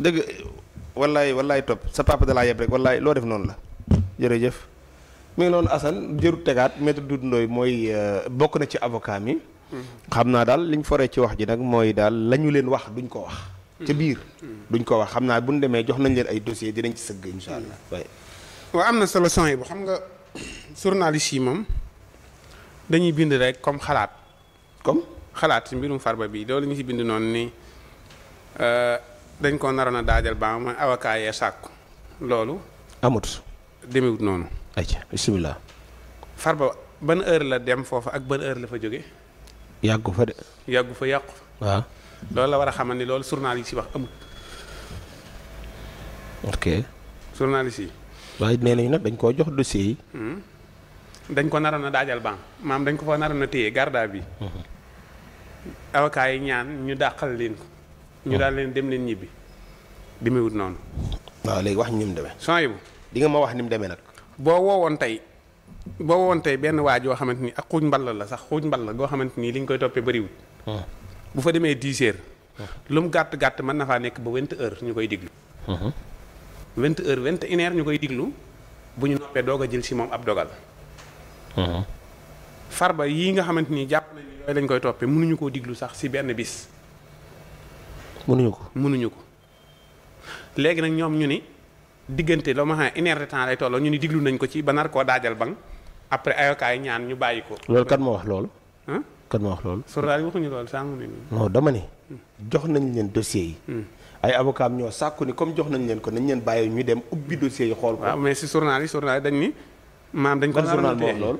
dëgg wallaay topp sa papa da laa yeb rek wallaay loo def noonu la jërëjëf. mi ngi noonu Assane jërut tegaat maître Doudou Ndoye mooy bokk na ci avocat mi. xam naa daal liñ foree ci wax ji nag mooy daal la ñu leen wax duñ ko wax. ca biir duñ ko wax xam naa bu ñu demee jox nañ leen ay dossier dinañ ci sëgg incha allah. waaw am na solo son yi bu xam nga journaliste yi moom dañuy bind rek comme xalaat. comme xalaat ci mbirum Farba bi loolu ñu ci bind noonu ni dañ ko naroon a daajal ba mooy avocat yee sàkku loolu. amut. demewut noonu. ayca bisimilah. Farba ban heure la dem foofa ak ban heure la fa jóge yàggu fa de. yàggu fa yàqu. waaw. loolu la war a xamal ni loolu journaliste yi wax amut. ok. journaliste yi. waaye nee nañu nag dañ koo jox dossier yi. dañ ko naroon a daajal ban maam dañ ko fa naroon a téye garda bi. avocat yi ñaan ñu dàqal leen ko. ñu daal leen dem leen ñibbi. demewut noonu. waaw léegi wax ñu ni mu demee. son yi bu di nga ma wax ni mu demee nag. boo woowoon tey benn waa joo xamante ni ak xuuj mbal la sax xuuj mbal la goo xamante ni li ñu koy toppee bëriwut. bu fa demee 10 heures. lu mu gàtt gàtt mën na faa nekk ba 20 heures ñu koy diglu. 20 heures 21 heures ñu koy diglu bu ñu noppee doog a jël si moom ab dogal. Farba yii nga xamante ni jàpp nañu yooyu lañ koy toppee mënuñu koo diglu sax si benn bis. mënuñu ko léegi nag ñoom ñu ni diggante loo ma xam ne 1 heure de temps lay tolloo ñu ni diglu nañ ko ci ba nar koo daajal bang après avocat yi ñaan ñu bàyyi ko. loolu kan ma wax loolu. ah kan ma wax loolu. journal yi waxuñu loolu sànq ni non dama ne. jox nañ leen dossier yi. ay avocat am ñoo sàkku ni comme jox nañ leen ko nañ leen bàyyi ñu dem ubbi dossier yi xool ko. waaw mais si journal yi dañ ni. maam dañ ko journal moo wax loolu.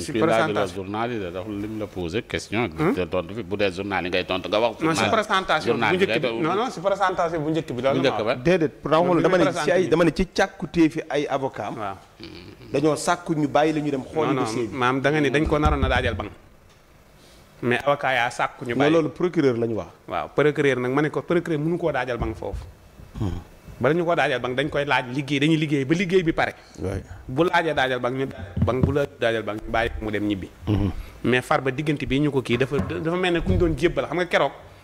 si présentation journal yi dafa lim la posé question. te tontu fi bu dee journal yi ngay tontu nga wax. non si présentation bu njëkk bi non si présentation bu njëkk bi. loolu la déedéet pour dama ne ci càkkutee fi ay avocat am. waaw dañoo sàkku ñu bàyyi la ñu dem. xooli dossier bi maam da nga ni dañ ko naroon a daajal bang mais avocat yaa sàkku ñu bàyyi. loolu procureur la ñu wax. waaw procureur nag ma ne ko procureur mënu koo daajal bang foofu. bala ñu ko daajal bang dañ koy laaj dañuy liggéey ba liggéey bi pare. bu laajee daajal bang ñu bang bu la daajal bang ñu bàyyi mu dem ñibbi. mais Farba diggante bi ñu ko kii dafa mel ne ku ñu doon jébbal xam nga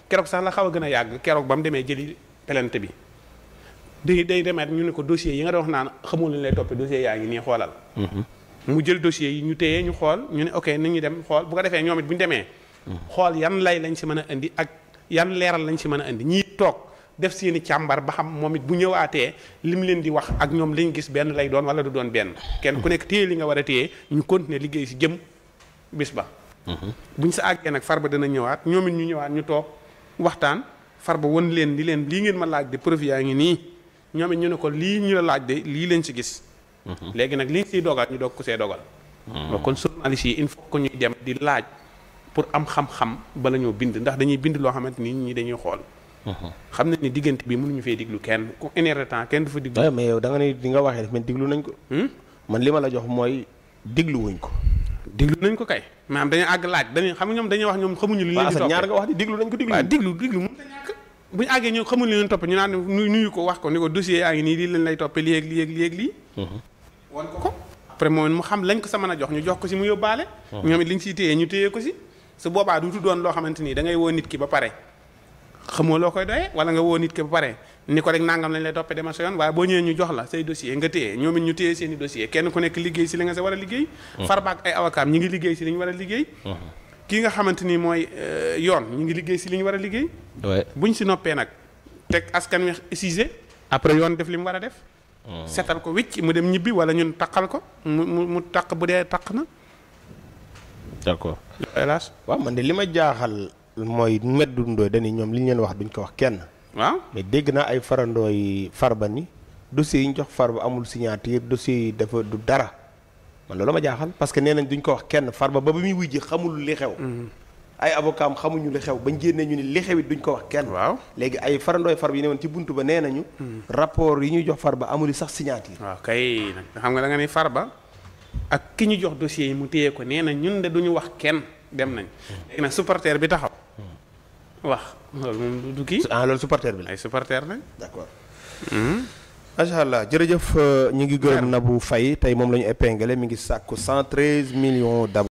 keroog sax la xaw a gën a yàgg keroog ba mu demee jëli plainte bi. day demet ñu ne ko dossier yi nga doon wax naan xamul lu ñu lay toppee dossier yaa ngi nii xoolal. mu jël dossier yi ñu téye ñu xool ñu ne ok nañu dem xool bu ko defee ñoom it bu ñu demee. xool yan lay lañ si mën a indi ak yan leeral lañ si mën a indi ñii toog def seeni càmbar ba xam moom it bu ñëwaatee lim leen di wax ak ñoom liñ gis benn lay doon wala du doon benn kenn ku nekk téye li nga war a téye ñu continuer liggéey si jëm bis ba. buñ sa àggee nag Farba dana ñëwaat ñoom it ñu ñëwaat ñu toog waxtaan Farba won leen di leen lii ngeen ma laaj de preuve yaa ngi nii ñoom it ñu ne ko lii ñu la laaj de lii leen si gis. léegi nag liñ siy dogal ñu doog ko see dogal. kon journaliste yi il faut que ñuy dem di laaj pour am xam-xam bala ñoo bind ndax dañuy bind loo xamante ni ñi dañuy xool. xam nañ ni diggante bi mënuñu fee diglu kenn ku une heure de temps kenn du fa diglu. mais yow da nga ne di nga waxee daf mel diglu nañ ko. man li ma la jox mooy diglu wuñ ko. diglu nañ ko kay maanaam dañuy àgg laaj dañuy xam nga ñoom dañuy wax ñoom xamuñu li leen di toppee ñaar nga wax di diglu nañ ko diglu. waaw diglu mën na ñàkk bu ñu àggee ñoom xamuñu li leen toppee ñu naan nuyu ko wax ko ni ko dossier yaa ngi nii lii leen lay toppee lii ak lii. wan ko après moom mu xam lañ ko sa mën a jox ñu jox ko si mu yóbbaale. ñoom it liñ siy téye ñu téye ko si su boobaa du doon loo xamante ni da ngay woo nit ki ba pare xamoo loo koy doyee wala nga woo nit ki ba pare ni ko rek nangam lañ lay toppee dema sa yoon waaye boo ñëwee ñu jox la say dossier nga téye ñoom it ñu téye seen i dossier kenn ku nekk liggéey si li nga sa war a liggéey. Farba ak ay avocat ñi ngi liggéey si li ñu war a liggéey. kii nga xamante ni mooy yoon ñi ngi liggéey si li ñu war a liggéey. buñ si noppee nag teg askan wi exigé après yoon def li mu war a def. setal ko wicc mu dem ñibbi wala ñun taqal ko mu taq bu dee taq na. d'accord. hélas. waaw man de li ma jaaxal mooy Maître Doudou Ndoye dañuy ñoom li ñu leen wax duñ ko wax kenn. waaw mais dégg naa ay farandoo yi Farba ni dossiers yi ñu jox Farba amul signature dossiers yi dafa du dara man loolu ma jaaxal parce que nee nañ duñ ko wax kenn Farba ba muy wujji xamul li xew. ay avocat am xamuñu li xew bañ génnee ñu ni li xew it duñ ko wax kenn. waaw léegi ay farandooy Farba yi ne woon ci buntu ba nee nañu. rapport yi ñuy jox Farba amul sax signature. waaw kay nag xam nga da nga ni Farba ak ki ñu jox dossier yi mu téye ko nee na ñun de duñu wax kenn dem nañ. léegi nag supporter bi taxaw. wax loolu moom du kii. loolu supporter bi la. ay supporter lañ. d'accord. macha allah jërëjëf ñu ngi gërëm Nabou Faye tey moom la ñu épinglé mi ngi sàkku 113 millions d'abonnés